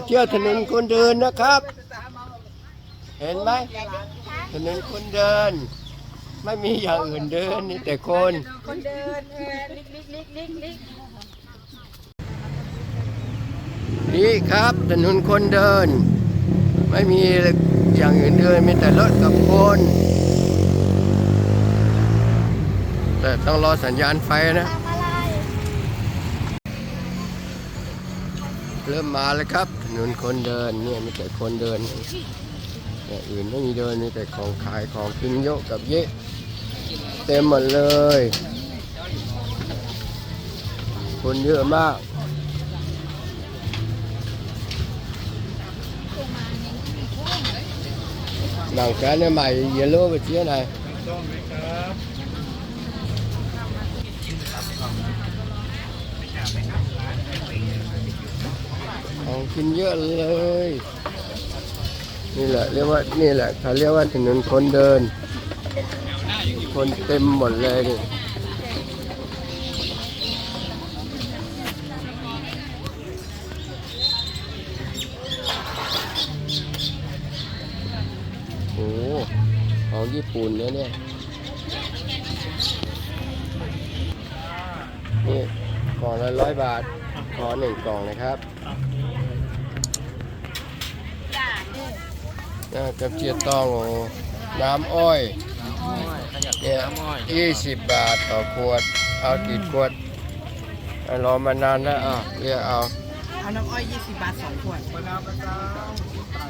เที่ยวถนนคนเดินนะครับ เห็นไหม ถนนคนเดิน ไม่มีอย่างอื่นเดิน มีแต่คน คนเดิน เออ ลิก ลิก ลิก ลิก ลิก นี่ครับ ถนนคนเดิน ไม่มีอย่างอื่นเดิน มีแต่รถกับคน แต่ต้องรอสัญญาณไฟนะ ทำอะไร เริ่มมาแล้วครับ ถนนคนเดินเนี่ย มีแต่คนเดิน อย่างอื่นไม่มีเดิน มีแต่ของขาย ของกินเยอะกับเยอะ เต็มหมดเลย คนเยอะมาก หนังแก๊สเนี่ยใหม่เยลโล่ไปเจี๊ยบหน่อย ของกินเยอะเลย นี่แหละเรียกว่า นี่แหละเขาเรียกว่าถนนคนเดิน คนเต็มหมดเลยนี่ โอ้โห ของญี่ปุ่นนะเนี่ย นี่กล่องละร้อยบาท ขอหนึ่งกล่องนะครับ อ่ากระเจี๊ยบต้อง น้ำอ้อย เนี่ย ยี่สิบบาทต่อขวด เอากี่ขวด อ่ะ รอมานานแล้ว อ่ะ เลือกเอา เอาน้ำอ้อยยี่สิบบาทสองขวด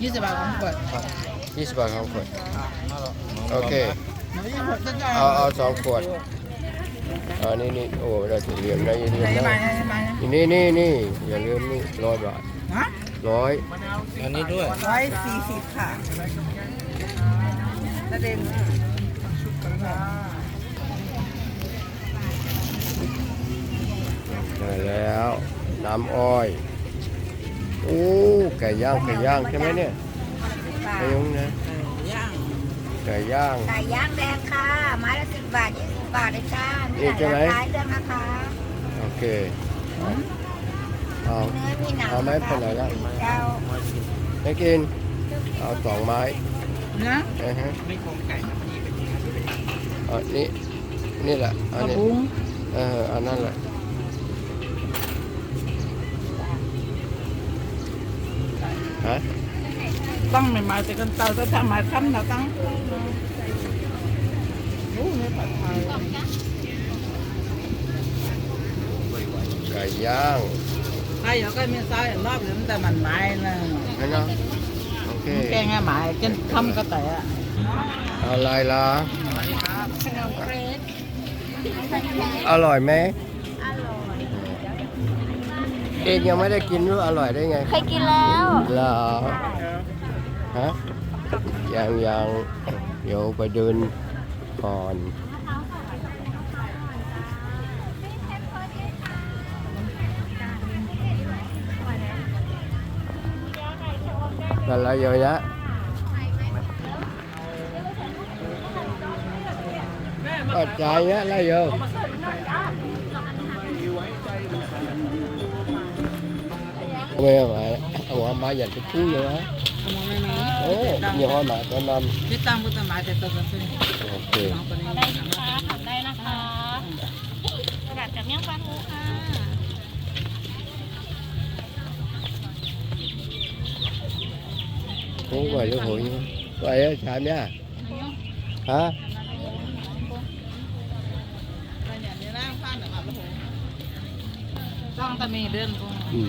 ยี่สิบบาทสองขวด ยี่สิบบาทสองขวด โอเค เอา เอาสองขวด อ่า นี่ นี่ โอ้ ได้สี่เหลี่ยมนะ อย่าลืมนะ นี่ นี่ นี่ อย่าลืมนี่ ร้อยบาท ฮะ ร้อย อันนี้ด้วย ร้อยสี่สิบค่ะ ประเด็น มาแล้ว น้ำอ้อย โอ้ ไก่ย่าง ไก่ย่างใช่ไหมเนี่ย ไก่ย่างนะ ไก่ย่าง ไก่ย่าง ไก่ย่างแดงค่ะ ไม้ละสิบบาท ยี่สิบบาทเลยจ้า มีหลายราคาให้เลือกนะคะ โอเค เอา มีเนื้อ มีหนัง เอาไหม คนไหนละ เจ้า ไม่กิน เอาสองไม้ นะ อ่าฮะ ไม่โครงไก่นะ พอดีเป็นเนื้อ อันนี้ นี่แหละ อันนี้ ผักบุ้ง เออ อันนั้นแหละ ฮะ ตั้งใหม่ๆ แต่กันเตา ถ้าทำมาทำนะตั้ง โอ้ ไม่ผัดไทย ไก่ย่าง ไก่ย่างก็มีไส้รอบหนึ่งแต่มันไม้นะ ใช่เนอะ โอเค แกงให้หมากินค่ำก็แต่อะ อะไรล่ะ ขนมเค้ก อร่อยไหม อร่อย เองยังไม่ได้กิน รู้อร่อยได้ไง เคยกินแล้ว เหรอ ฮะ ยัง ยัง เดี๋ยวไปเดินก่อน อะไรเยอะแยะ Ơ, trái á, lai yoh. Ôi, mà, ủa, mà giờ tôi cứ vậy hả? Ồ, nhiều hoa mã có năm. Ok. ได้นะคะ ได้นะคะ กระดาษกับเมี่ยงปลาทูค่ะ Không phải lúa hổ nhưng mà. Vậy á, xài mía à? Hả? Ừ.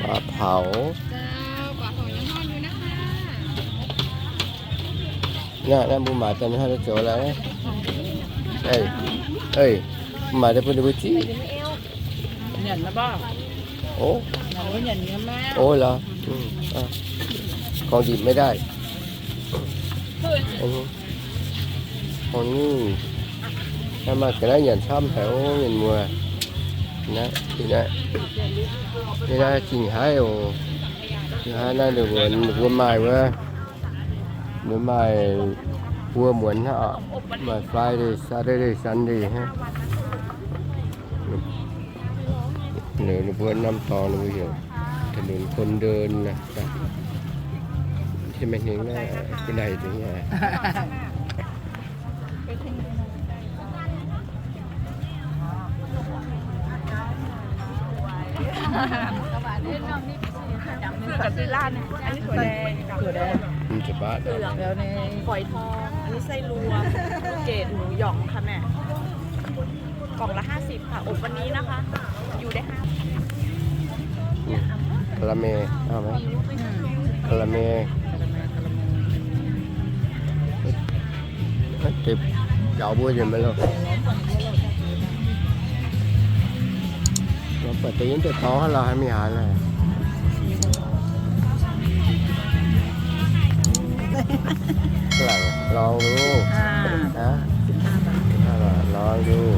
Quả pháo. เจ้า ปลาเผายังทอดอยู่นะคะ Nè, nè, mbuo maaiz daaih hnangv naaiv zoux laaix. Ei, ei, maaiz daaih bun ninh mbuo ziqv. Ov, ov lorqc. Gorngv ndimc maiv daaih. Gorngv nyiuh. Naaiv maaih ga'naaiv nyanc camv haic ov, mienh muoz. Naaiv, naaiv, naaiv zingh haiv oc. Zingh haiv naaiv ninh mbuo maaih wuov. Ninh maaih buo muonz hnangv, maaih Friday, Saturday, Sunday hnangv. Ninh mbuo norm dorngx ninh mbuo heuc ถนนคนเดิน naaiv. Tin mengh hingh naaiv, ga'naaiv dingc naaiv. กับที่ร้านเนี่ย อันนี้ถั่วแดง ถั่วแดง มันจะบาด เหลือง แล้วนี่ ฝอยทอง อันนี้ไส้รวม ลูกเกด หมูหยองค่ะแม่ กล่องละห้าสิบค่ะ อบวันนี้นะคะ อยู่ได้ห้า อืม กะละแม เอาไหม อืม กะละแม กะละแม กะละแม Tip jauv mbuo njiec maiv louh. Lorz buatc deix yiem deix dorngx lorz haaix mingh haaix lorh. Lorz duqv. Lorz duqv.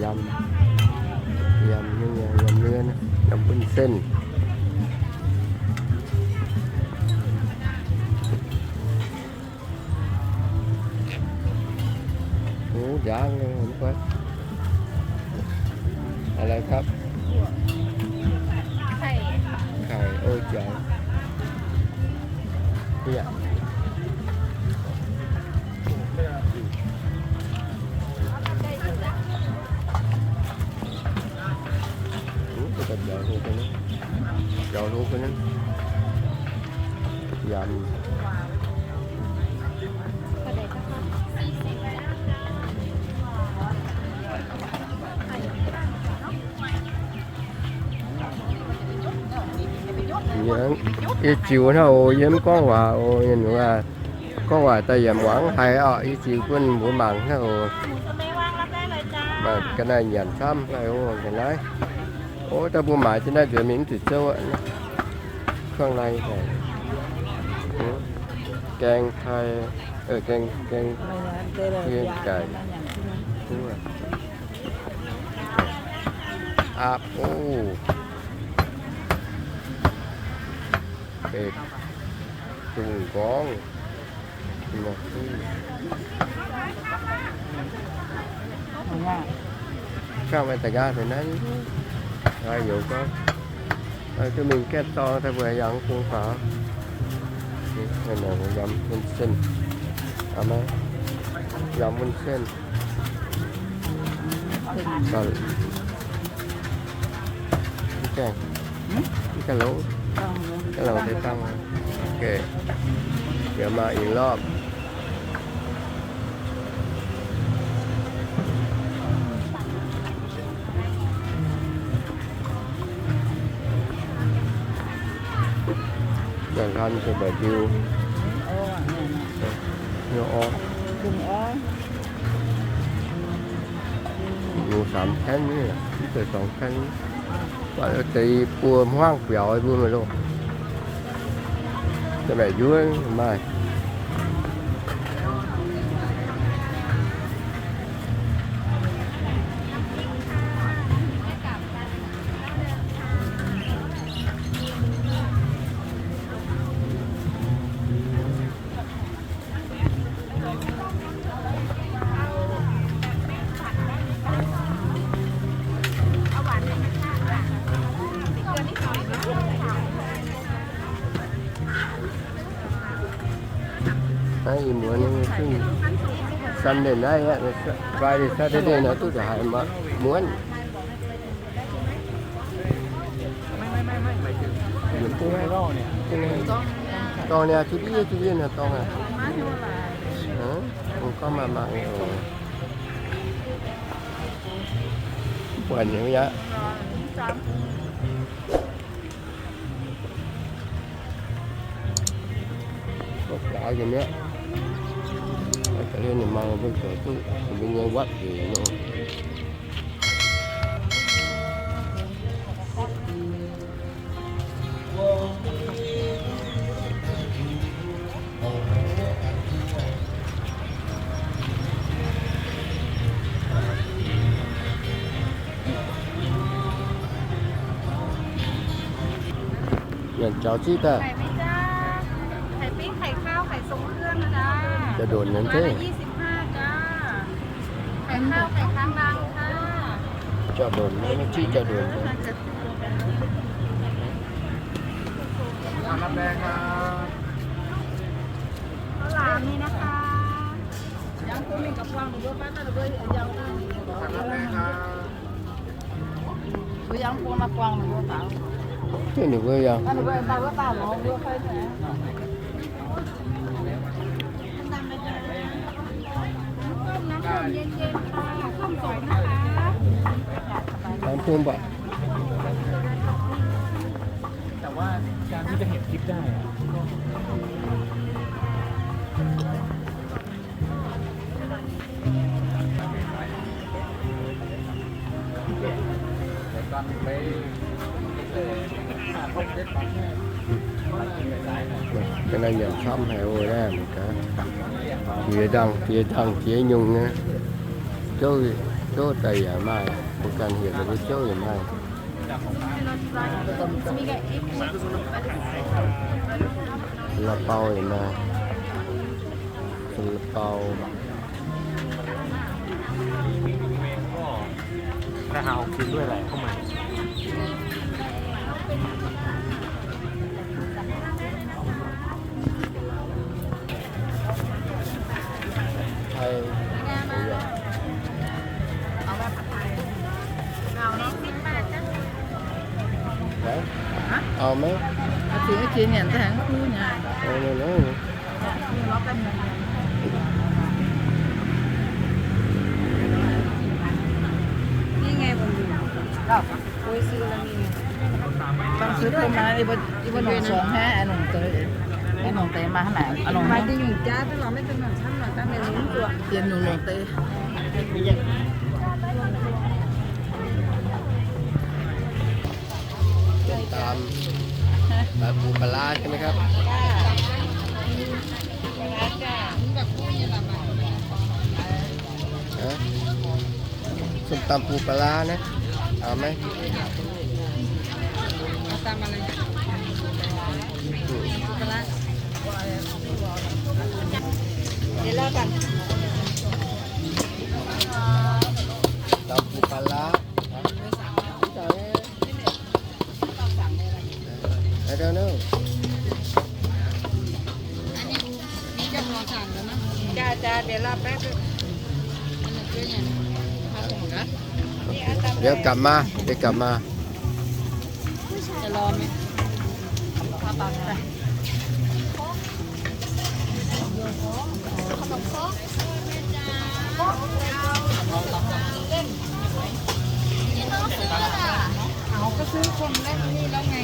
Yum, yum, yum, yum เนื้อนะ yum วุ้นเส้น. Hmz jangv nyei, mv guaih. Aa, la'guaih. Kaic. Kaic, o, jangv. Yie. Mv, biaux hlo ga'naaiv. Biaux hlo ga'naaiv. Yaac yie ziux hnangv oc, yie mv gorngv waac oc. Yie gorngv waac daaih yaac muangx haiz oc. Yie ziux bun mbuo mangc hnangv oc. Maaih ga'naaiv nyanc camv haic oc, ga'naaiv. Ov, daaih mbuo maaiz jienv naaiv nzuonx mingh mv zuqc zouv aqv. เครื่องใน gaeng tai, gaeng, gaeng, gaeng gaic. Aapv, o, beic, dungz nqorngv. Kangv maaih da'nqaang deix naaiv, nqaang youz gorngv, duqv mingh gaeqv dorng daaih mbuo yangh bung faaux. Yum วุ้นเส้น. Aa, maiv, yum วุ้นเส้น. Mv gaengh, mv gaengh longx, gaengh longx deix dangh. Ok, yaac maaih ih lorpv. Daaih hlan se mbaac ndiu. Orv. Yungz สามแท่ง nyei, mv zeiz สองแท่ง. Deix buo hmuangv biaux mbuo maiv loh. Da'maeqc njuov maaih. Naaiv ih muonz, Sunday night, Friday, Saturday nor duqv haiz muonz. Dorngx niaa, cuotv ndiev cuotv ndiev naaiv dorngx aac. Gorngv maaih mangc nyei oc. Buatc nyei aqv. Gaax ga'naaiv, ga'naaiv ninh mangc mbuo zoux duqv mbuo nyei วัด nzengc nor. Nyanc jaux ziqv daaih. ไข่ไหมจ๊ะ ไข่ปิ้ง ไข่ข้าว ไข่ทรงเครื่องนะจ๊ะ จะโดดเหมือนกัน ไม้ละยี่สิบห้าจ้า ไข่ข้าว ไข่ค้างดาวค่ะ จะโดดไหม เมื่อกี้จะโดดไหม รับแรงครับ ข้าวหลามนี่นะคะ รับแรงครับ Ninh mbuo yangh. น้ำส้มเย็นๆค่ะ ส้มสดนะคะ สามทุ่มป่ะ แต่ว่าการที่จะเห็นคลิปได้อะ Cái này nhận sắm hè ôi đấy, một cái. Diex nzangc, diex nzangc, diex nyungc nyei. Zouv, zouv daaih yaac maaih, mbuo ganh hietc ninh mbuo zouv yaac maaih. La'bau yaac maaih. La'bau. ได้ห้าหกชิ้นด้วยแหละพวกมัน ไทย เอาแบบผัดไทย เอาเนาะ เอาไหม เอาสิ เอาสิ เนี่ย แต่ทั้งคู่เนี่ย เอาเลยนะ นี่ไง ผมดู โอ้ย ซื้อแล้วนี่ไง ต้องซื้อเพิ่มมา อีกวัน อีกวันหนึ่งสองห้า อันหนึ่งตัว อันหนึ่งเต็มมาขนาด อันหนึ่ง มาที่หนึ่งจ้า ถ้าเราไม่เป็นหนึ่งชั้น เราตั้งในนี้ตัว เตรียมหนึ่งหนึ่งเต้ ส้มตำ ตำปูปลาร้าใช่ไหมครับ ฮะ ส้มตำปูปลาร้านะ เอาไหม เอาตำอะไร อืม ปูปลาร้า เดี๋ยวเล่ากัน ตำปูปลาร้า I don't know. อันนี้ นี่เจ้าของสั่งแล้วมั้ง จ้า จ้า เดี๋ยวรอแป๊บนึง เดี๋ยวกลับมา เดี๋ยวกลับมา จะรอไหม ขนมครก เอา ก็ซื้อคนแรกนี่แล้วไง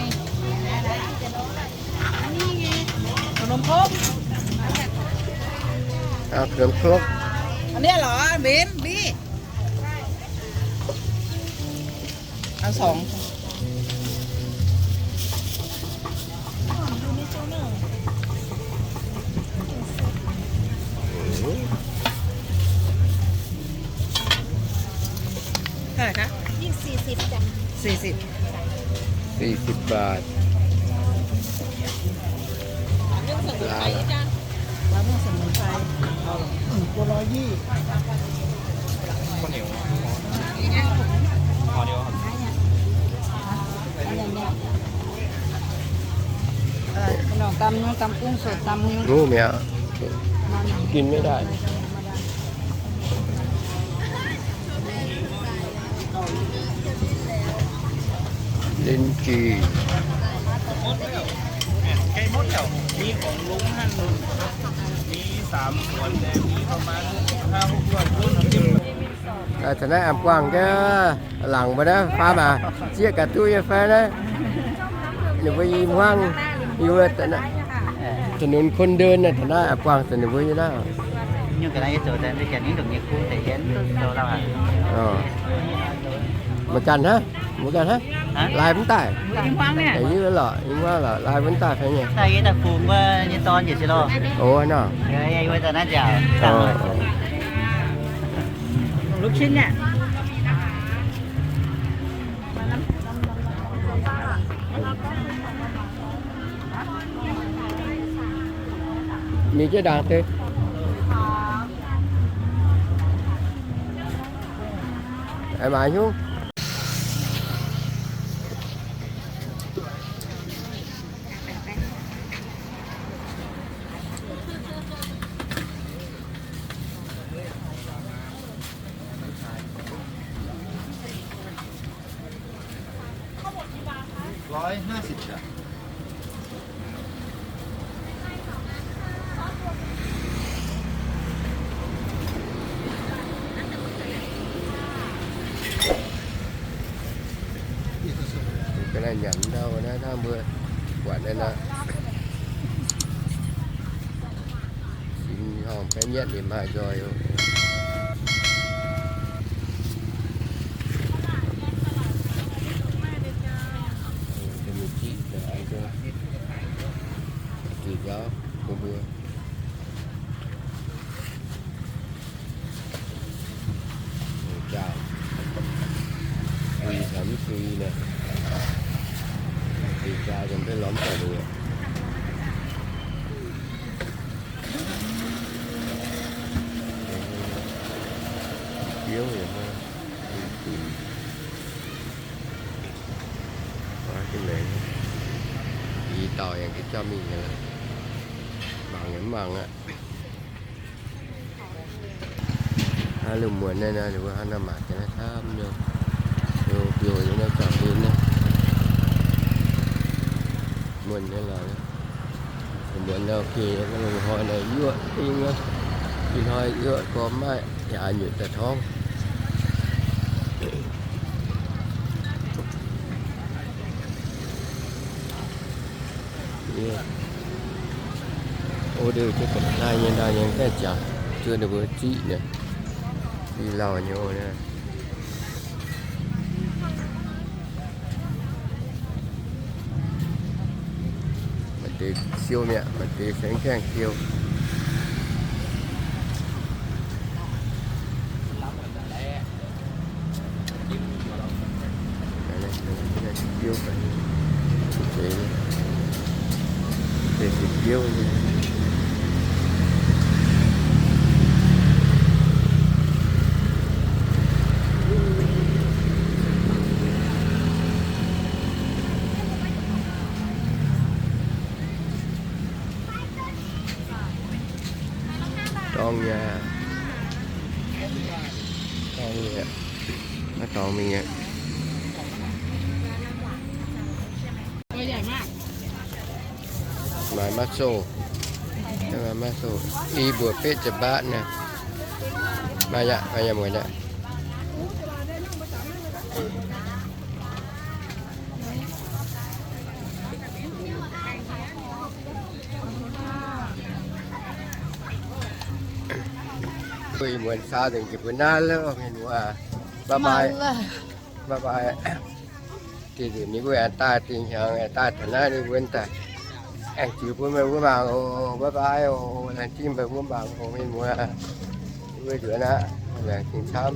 นี่ไง ขนมครก เอาขนมครก อันเนี้ยเหรอ เบน บี้ เอาสอง เท่าไหร่คะ ยี่สิบ สี่สิบจ้ะ สี่สิบ สี่สิบบาท ปลาเรื่องสมุนไพร ปลาเรื่องสมุนไพร เอาเหรอ อืม ตัวร้อยยี่ ข้าวเหนียว ห่อเดียวครับ เอาอย่างเนี้ย อะไร ขนมตำ ตำกุ้งสด ตำ รู้ไหมฮะ มาหน่อย กินไม่ได้ ลิ้นจี่ ใกล้หมดแล้ว มีของลุงหั่น มีสามสวน แต่มีประมาณห้าหกร้อยต้น Aa, taux naaiv aengx buangh gaax, laangc mbuo naaiv faam aac, zieqv gaax duqv nyei fai naaiv. Ninh mbuo i hmuangv, i wuov, ถนนคนเดิน naaiv, taux naaiv aengx buangh zuqc ninh mbuo nyei naaiv. Orh. Mbuo ganh hnangv, mbuo ganh hnangv. Hah? Lai mv daaih. Mbuo i hmuangv naaiv. Yie lorqc, i hmuangv lorqc, lai mv daaih fai nyei. Daaih yie daaih fungx mbuo nyei dorn njiec se lorqc. O, nor. Yie wuov daaih naaiv nziaauc. Lupc cin naaiv. Mingh jienv ndaangc deix. Aengx maaih hnyouv. Loix haaix ziepc jaax. Ga'naaiv nyanc ndau naaiv hnangv mbuo buatc naaiv nor. Sin horngh baeqv nyietv ninh maaih nzoih oc. Giqv nzauv bun mbuo. Jaa, sui taux mv sui naaic. Deix jaa dongh mv lorz mv daaih liuz. Biouv yaac mv, mv, mv, mv, i dauh yaac ga'jauv mingh, mangc yaac mv mangc aqv. Hnangv lungh muonz naaiv nor, ninh mbuo hnangv nor mangc gaax naaiv camv nyei. Biouv, biouv yiem naaiv jauv hlen naaiv. Muonz naaiv lorz, muonz naaiv ok, lungh hnoi naaiv yuoqv ding aqv. Ih hnoi yuoqv gormx maiv, yaac nyutc daaih torngv. Order jienv ga'naaiv nyei, naaiv nyei gaengh jangx zuov ninh mbuo ziqv nyei, i lauh nyei oc. Maaih deix siou mi'aqv, maaih deix se gaengh siou. Dorng nyei, dorng nyei, maiv dorngx mingh aqv. Maaih maiv soh, maaih maiv soh, i mbuoqc betv ziepc mbaatv naaiv. Maaih yaac, maaih yaac muonc aqv. Ih muonz saa nzengc jiex mbuo naaiv lo, mienh muoz. Bye bye. Bye bye. Dinh nzunc ninh mbuo aengx daaih, dinh hnyangx aengx daaih taux naaiv ninh mbuo daaih aengx ziux bun meih mbuo mangc oc. Bye bye oc. Laengz zingh meih mbuo mangc oc, mienh muoz. Mbuo nzuonx aqv. Laengz zingh camv.